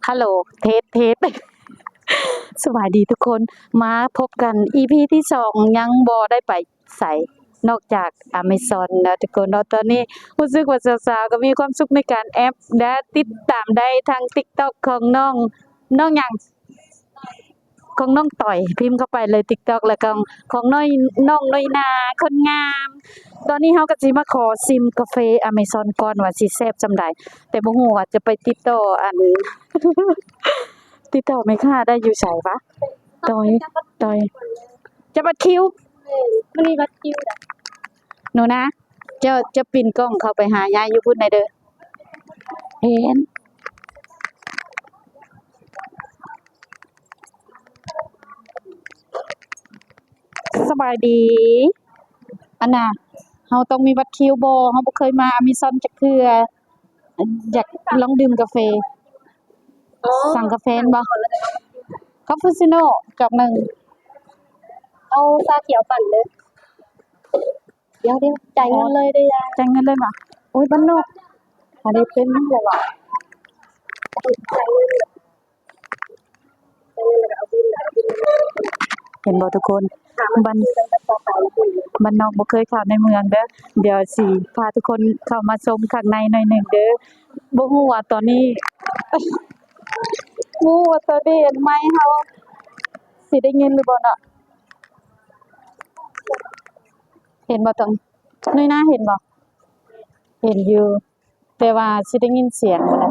ຮັລໂຫຼ ເທສ ເທສ ສະບາຍດີທຸກຄົນ ມາພົບກັນອີພີທີສອງ ຍັງບໍ່ໄດ້ໄປໃສ ນອກຈາກອາເມຊອນເນາະທຸກຄົນເນາະ. ຕອນນີ້ຮູ້ສຶກວ່າສາວໆກໍມີຄວາມສຸກໃນການແອັບ ແລະ ຕິດຕາມໄດ້ທາງຕິກຕັອກຂອງນ້ອງ ນ້ອງຫຍັງ? ຂອງນ້ອງຕ້ອຍ ພິມເຂົ້າໄປເລີຍຕິກຕັອກ ແລ້ວກໍຂອງນ້ອຍ ນ້ອງນ້ອຍໜາຄົນງາມ. ຕອນນີ້ເຮົາກໍຊິມາຂໍຊິມກາເຟອາເມຊອນກ່ອນວ່າຊິແຊບສ່ຳໃດ ແຕ່ບໍ່ຮູ້ວ່າຈະໄປຕິດຕໍ່ອັນ ຕິດຕໍ່ແມ່ຄ້າໄດ້ຢູ່ໃສວະ? ຕ້ອຍ ຕ້ອຍ ຈະບັດຄິວ ມື້ນີ້ບັດຄິວ ໜູນາ ເຈົ້າ ເຈົ້າປິ່ນກ້ອງເຂົ້າໄປຫາຍາຍຢູ່ພຸ້ນແດ່ເດີ. ເຫັນ ສະບາຍດີ ອັນນ່າ ເຮົາຕ້ອງມີບັດຄິວບໍ່? ເຮົາບໍ່ເຄີຍມາອາເມຊອນຈັກເທື່ອ ຢາກລອງດື່ມກາເຟ. ອໍ ສັ່ງກາເຟແມ່ນບໍ່? ຄາປູຊິໂນແກ້ວໜຶ່ງ ເອົາຊາຂຽວປັ່ນເດີ້. ດຽວໆ ຈ່າຍເງິນເລີຍເດີ້ຍາຍ. ຈ່າຍເງິນເລີຍຫວາ? ໂອ້ຍ ບ້ານນອກ ອັນນີ້ເປັນແລ້ວຫວາ? ເຫັນບໍ່ທຸກຄົນ? ບ້ານ ບ້ານນອກບໍ່ເຄີຍເຂົ້າໃນເມືອງເດີ້. ດຽວຊິພາທຸກຄົນເຂົ້າມາຊົມຂ້າງໃນໜ້ອຍໜຶ່ງເດີ້. ບໍ່ຮູ້ວ່າຕອນນີ້ ບໍ່ຮູ້ວ່າຕອນນີ້ອັນໄມເຮົາຊິໄດ້ຍິນຫຼືບໍ່ເນາະ? ເຫັນບໍ່ຕົງ ໜ້ອຍໜ້າເຫັນບໍ່? ເຫັນຢູ່ ແຕ່ວ່າຊິໄດ້ຍິນສຽງບໍ່ລະ?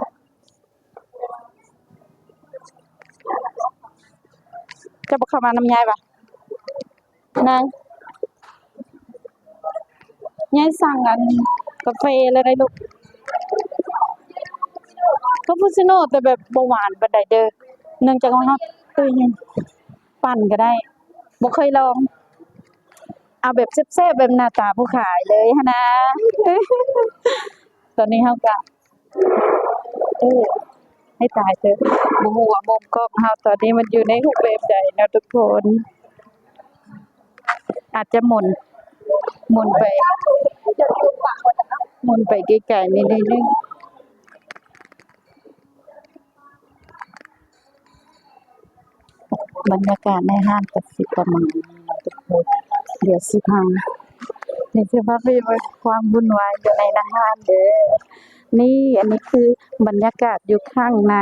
ເຈົ້າບໍ່ເຂົ້າມານຳຍາຍຫວາ? ນາງ ຍາຍສັ່ງອັນກາເຟແລ້ວໄດ໋ລູກ ຄາປູຊິໂນ ແຕ່ແບບບໍ່ຫວານປານໃດເດີ້ ເນື່ອງຈາກວ່າເຮົາ ເອີ ປັ່ນກໍໄດ້ ບໍ່ເຄີຍລອງ ເອົາແບບແຊບໆ ແບບໜ້າຕາຜູ້ຂາຍເລີຍຫັ້ນນາ. ຕອນນີ້ເຮົາກະ ເອີ ໃຫ້ຕາຍເທີະ ບໍ່ຮູ້ວ່າມຸມກ້ອງເຮົາຕອນນີ້ມັນຢູ່ໃນຮູບແບບໃດເນາະທຸກຄົນ. ອາດຈະໝູນ ໝູນໄປ ໝູນໄປໄກໆ ນິດໜຶ່ງ. ບັນຍາກາດໃນຮ້ານກໍຊິປະມານນີ້ເນາະທຸກຄົນ. ດຽວຊິພາ ດຽວຊິພາໄປເບິ່ງຄວາມວຸ່ນວາຍຢູ່ໃນ ໃນຮ້ານເດີ້. ນີ້ ອັນນີ້ຄືບັນຍາກາດຢູ່ຂ້າງໃນ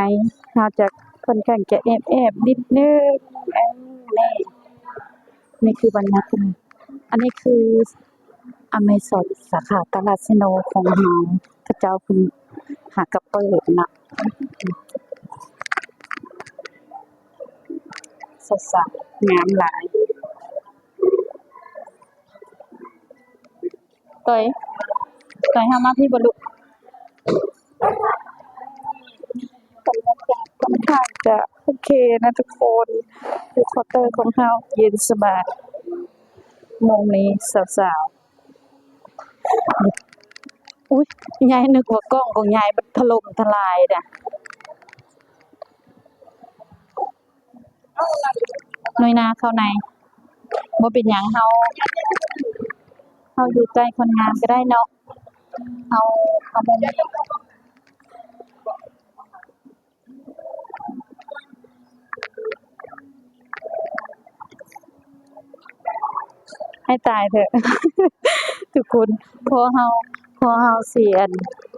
ເຮົາຈະຄ່ອນຂ້າງຈະແອບໆ ນິດໜຶ່ງ. ເອີ ນີ້ ນີ້ຄືບັນຍາກາດ ອັນນີ້ຄືອາເມຊອນສາຂາຕະຫຼາດເຊໂນຂອງເຮົາ ເຂົາເຈົ້າເພິ່ນຫາກະເປີດເນາະ. ສາວໆ ງາມຫຼາຍ. ຕ້ອຍ ຕ້ອຍ ເຮົາມາພີ້ບໍ່ລູກ? ບັນຍາກາດຂ້ອນຂ້າງຈະໂອເຄນະທຸກຄົນ ຢູ່ຄວາເຕີຂອງເຮົາເຢັນສະບາຍ. ມຸມນີ້ສາວໆ ອຸ້ຍ ຍາຍນຶກວ່າກ້ອງຂອງຍາຍມັນຖະຫຼົ່ມທະລາຍນະ. ໜ້ອຍໜ້າເຂົ້າໃນ ບໍ່ເປັນຫຍັງ ເຮົາ ເຮົາຢູ່ໃກ້ຄົນງາມກໍໄດ້ເນາະ. ເຮົາ ເຮົາບໍ່ມີ ໃຫ້ຕາຍເຖາະ ທຸກຄົນ. ເພາະເຮົາ ເພາະເຮົາຊິ ອັນ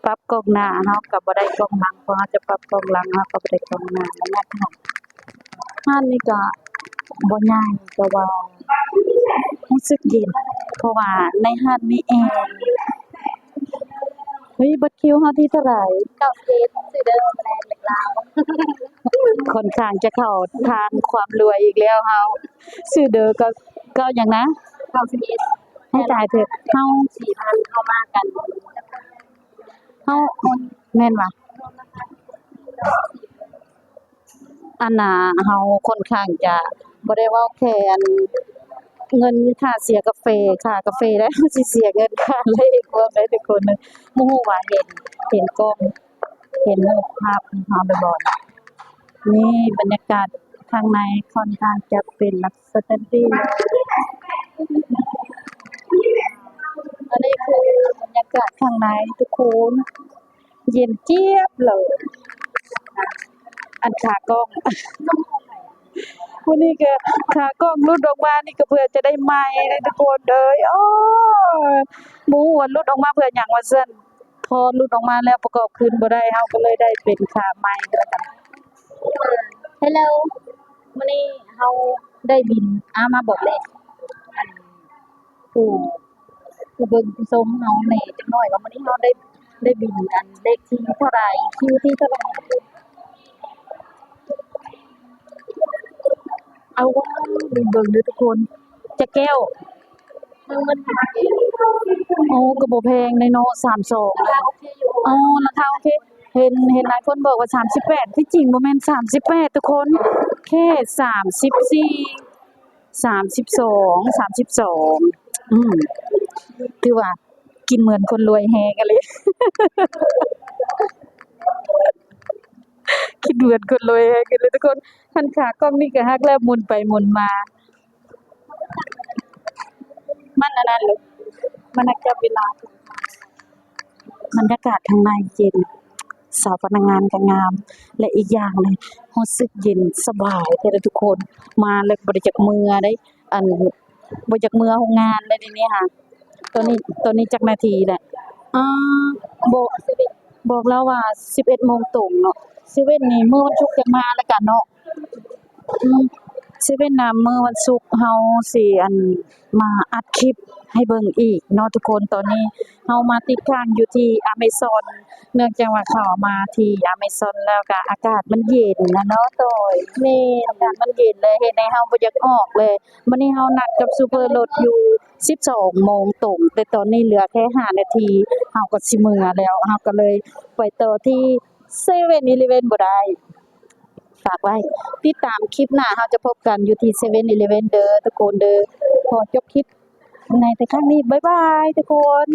ປັບກ້ອງໜ້າ ເຮົາກໍບໍ່ໄດ້ກ້ອງຫຼັງ ເພາະເຮົາຈະປັບກ້ອງຫຼັງ ເຮົາກໍບໍ່ໄດ້ກ້ອງໜ້າ. ບັນຍາກາດ ຮ້ານນີ້ກໍບໍ່ໃຫຍ່ ແຕ່ວ່າຮູ້ສຶກເຢັນ ເພາະວ່າໃນຮ້ານມີແອ. ເຮີ້ຍ ບັດຄິວເຮົາທີເທົ່າໃດ? ເກົ້າສິບເອັດ ຊື່ເດີ ແບຣນເດັກລາວ. ຂ້ອນຂ້າງຈະເຂົ້າທາງຄວາມລວຍອີກແລ້ວເຮົາ. ຊື່ເດີ ເກົ້າ ເກົ້າຫຍັງນະ? ເກົ້າສິບເອັດ. ໃຫ້ຕາຍເຖາະ ເຮົາ ສີ່ພັນ ເຮົາມາກັນ ເຮົາ ແມ່ນຫວາ? ອັນນ່າ ເຮົາຄ່ອນຂ້າງຈະບໍ່ໄດ້ເວົ້າແຄ່ອັນເງິນຄ່າເສຍກາເຟ ຄ່າກາເຟ ແລ້ວເຮົາຊິເສຍເງິນຄ່າເລກພວມໄດ້ທຸກຄົນ. ບໍ່ຮູ້ວ່າເຫັນ ເຫັນກ້ອງ ເຫັນຮູບພາບຂອງເຮົາຫຼືບໍ່. ນີ້ບັນຍາກາດຂ້າງໃນຄ່ອນຂ້າງຈະເປັນລັກສະນະນີ້. ອັນນີ້ຄືບັນຍາກາດຂ້າງໃນທຸກຄົນ. ເຢັນຈຽບເລີຍ. ອັນຂາກ້ອງ ມື້ນີ້ກໍຂາກ້ອງຫຼຸດອອກມານີ້ກໍເພື່ອຈະໄດ້ໃໝ່ເດ້ທຸກຄົນເອີຍ. ໂອ້ຍ ບໍ່ຮູ້ວ່າຫຼຸດອອກມາເພື່ອຫຍັງວ່າຊັ້ນ. ພໍຫຼຸດອອກມາແລ້ວປະກອບຄືນບໍ່ໄດ້ ເຮົາກໍເລີຍໄດ້ເປັນຂາໃໝ່ກໍແລ້ວກັນ. ເຮລໂລ ມື້ນີ້ເຮົາໄດ້ບິນ ອາ ມາບອກເລກ ອັນ ຜູ້ ຜູ້ເບິ່ງຜູ້ຊົມເຮົາແດ່ຈັກໜ້ອຍວ່າມື້ນີ້ເຮົາໄດ້ ໄດ້ບິນອັນເລກທີເທົ່າໃດ ຄິວທີເທົ່າໃດ. ເອົາວ່າ ເບິ່ງເດີທຸກຄົນ ຈັກແກ້ວ? ໂອ້ ກໍບໍ່ແພງເດ້ເນາະ ສາມສອງ. ອໍ ລາຄາໂອເຄ. ເຫັນ ເຫັນຫຼາຍຄົນບອກວ່າສາມສິບແປດ ທີ່ຈິງບໍ່ແມ່ນສາມສິບແປດທຸກຄົນ ແຄ່ສາມສິບສີ່ ສາມສິບສອງ ສາມສິບສອງ. ອືມ ຖືວ່າກິນເໝືອນຄົນລວຍແຮງອີ່ຫຼີ ກິນເໝືອນຄົນລວຍແຮງອີ່ຫຼີທຸກຄົນ. ຄັນຂາກ້ອງນີ້ກໍຫັກແລ້ວໝູນໄປໝູນມາ ມັນອັນນັ້ນເລີຍ ມັນຮັກຈັບເວລາ. ບັນຍາກາດຂ້າງໃນເຢັນ ສາວພະນັກງານກໍງາມ ແລະ ອີກຢ່າງໜຶ່ງ ຮູ້ສຶກເຢັນສະບາຍແທ້ເດີທຸກຄົນ. ມາແລ້ວບໍ່ໄດ້ຢາກເມືອເດ້ ອັນ ບໍ່ຢາກເມືອໂຮງງານເດ້ດຽວນີ້ຫາ. ຕອນນີ້ ຕອນນີ້ຈັກນາທີແຫຼະ? ອາ ບອກ ບອກລາວວ່າສິບເອັດໂມງຕົງເນາະ. ເຊເວັນນີ້ມື້ວັນສຸກຈັ່ງມາແລ້ວກັນເນາະ. ອືມ ເຊເວັນນະ ມື້ວັນສຸກເຮົາຊິ ອັນ ມາອັດຄລິບໃຫ້ເບິ່ງອີກເນາະທຸກຄົນ. ຕອນນີ້ເຮົາມາຕິດຄ້າງຢູ່ທີ່ອາເມຊອນ ເນື່ອງຈາກວ່າເຂົ້າມາທີ່ອາເມຊອນແລ້ວກະອາກາດມັນເຢັນນະເນາະ. ໂດຍ ແມ່ນ ອາກາດມັນເຢັນເລີຍ ເຮັດໃຫ້ເຮົາບໍ່ຢາກອອກເລີຍ. ມື້ນີ້ເຮົານັດກັບໂຊເຟີລົດຢູ່ສິບສອງໂມງຕົງ ແຕ່ຕອນນີ້ເຫຼືອແຄ່ຫ້ານາທີ ເຮົາກໍຊິເມືອແລ້ວ. ເຮົາກໍເລີຍໄປຕໍ່ທີ່ເຊເວັນອີເລເວັນບໍ່ໄດ້. ຝາກໄວ້ ຕິດຕາມຄລິບໜ້າ ເຮົາຈະພົບກັນຢູ່ທີ່ເຊເວັນອີເລເວັນເດີທຸກຄົນເດີ. ຂໍຈົບຄລິບໃນແຕ່ຄັ້ງນີ້ ບາຍບາຍທຸກຄົນ.